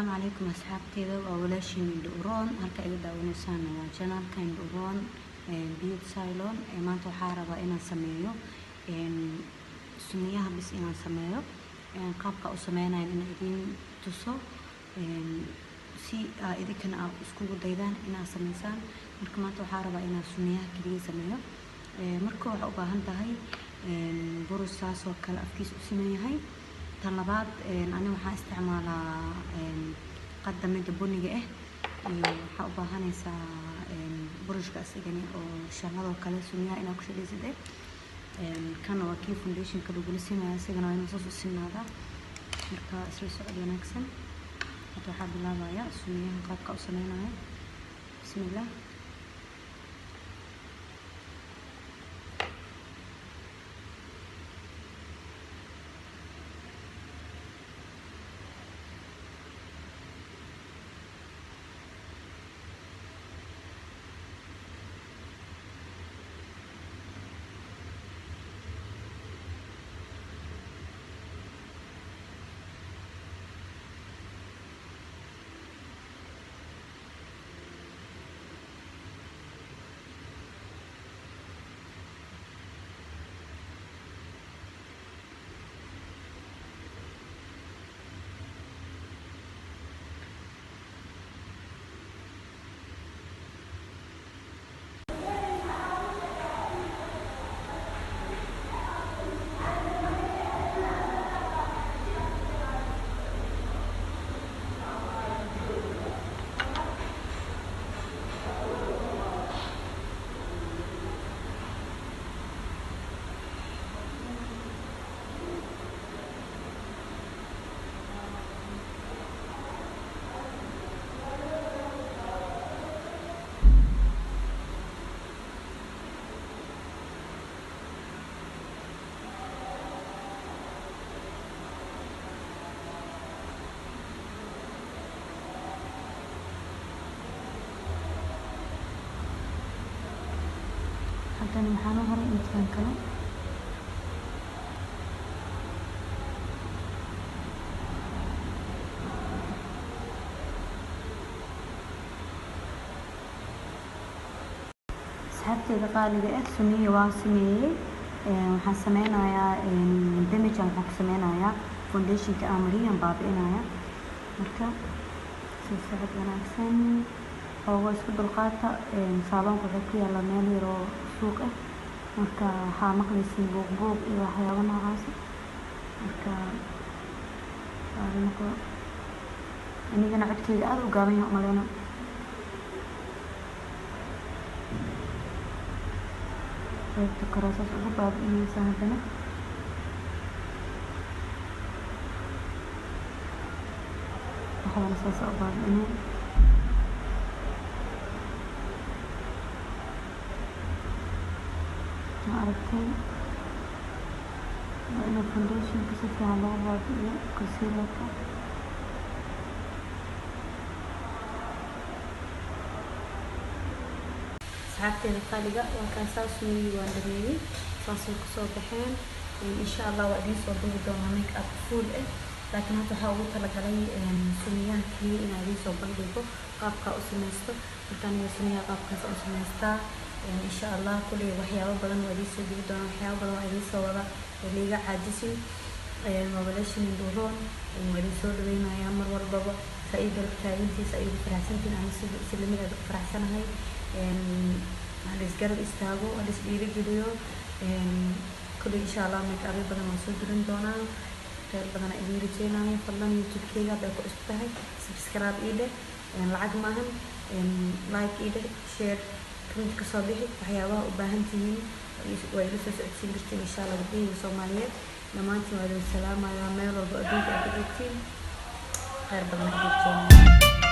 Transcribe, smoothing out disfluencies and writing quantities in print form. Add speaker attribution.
Speaker 1: Asalaamu calaykum asxaabteyda, waa walaashiin Indho Uroon. Halka iga daawanaysaan waa channelka Indho Uroon Beauty Salon. Maanta waxaa rabaa inaan sameeyo suniyaha bis, inaan sameeyo qaabka u sameynayo, inaan idiin tuso si aa idinkana aa iskugu daydaan inaad sameysaan. Marka maanta waxaa rabaa inaan suniyaha kaliya sameeyo. Marka waxaa u baahan tahay burus saas oo kale afkiisa u siman yahay. Tan labaad, ani waxaan isticmaalaa qadda midda buniga ah, iyo waxaa u baahanaysaa burushka asigani oo shanladoo kale suniyaha inaad ku shadhaysid eh. Kana waa kii foundationka lagula simaya, isagana waa inuu saas u simnaadaa. Marka isla socod wanaagsan. Hadda waxaa bilaabaya suniyaha qaabka u sameynaya. Bismillah. Haddana waxaan u haray midkan kale. Asxaabteeda qaaliga ah, suniya waan sameeyey. Waxaan sameynayaa damage, waxaan ku sameynayaa foundationka aan mariyay, aan baabi'inaya. Marka soo socod wanaagsan. Xoogo isku dulqaata. Saaloonka wuxuu ku yaalaa meel yar oo suuq ah, marka waxaa maqlaysiin buuq buuq iyo waxyaabo noocaas. Marka noqdo, anigana codkeyga aada u gaaban yahay umaleyna. Qaybta kore saas ugu baabi'inaysaa. Haddana dhexdana saasa u baabi'inay. Ma aragtay? Waa inuu foundationka si fiican loo baabi'iyo, concealerka. Asxaabteeda qaaliga, waa kaasaa, sunniyii waan dhameeyey, saasay kusoo baxeen. Insha Allah waa idiin soo duubi doonaa make up full ah, laakiin hadda waxaa ugu talagalay suniyaha keliya inaan idiin soo bandhigo qaabkaa u samaysto. Marka aniga suniyaha qaabkaas u samaystaa. Insha Allah kuley waxyaabo badan waa idiin soo geli doonaa, waxyaabo badan waa idiin soo wada, liiga caajisin. Waa walaashin Induroon, waa idin soo dhaweynayaa mar walbaba. Saa ii garab taagantiisa ay ugu faraxsantihiin, ama si lamid aad u faraxsanahay. Halis garab istaago, halis dhiirigeliyo. Kuley insha Allah make upyo badan waan soo gelin doonaa. Kheyr badan aan idiin rajeynaya. Fadlan YouTube-keyga hadday ku cusub tahay, subscribe ii dheh, lacag maahan. Like ii dheh, share, comment kasoo bixi waxyaabaha u baahan tihiin, waa ila soo socodsiin kartiin insha Allah. Gabdhahayga Soomaaliyeed dhammaantiin waa idin salaamayaa meel walba adduunka aad ka joogtiin. Kheyr badan aan idiin rajeynaya.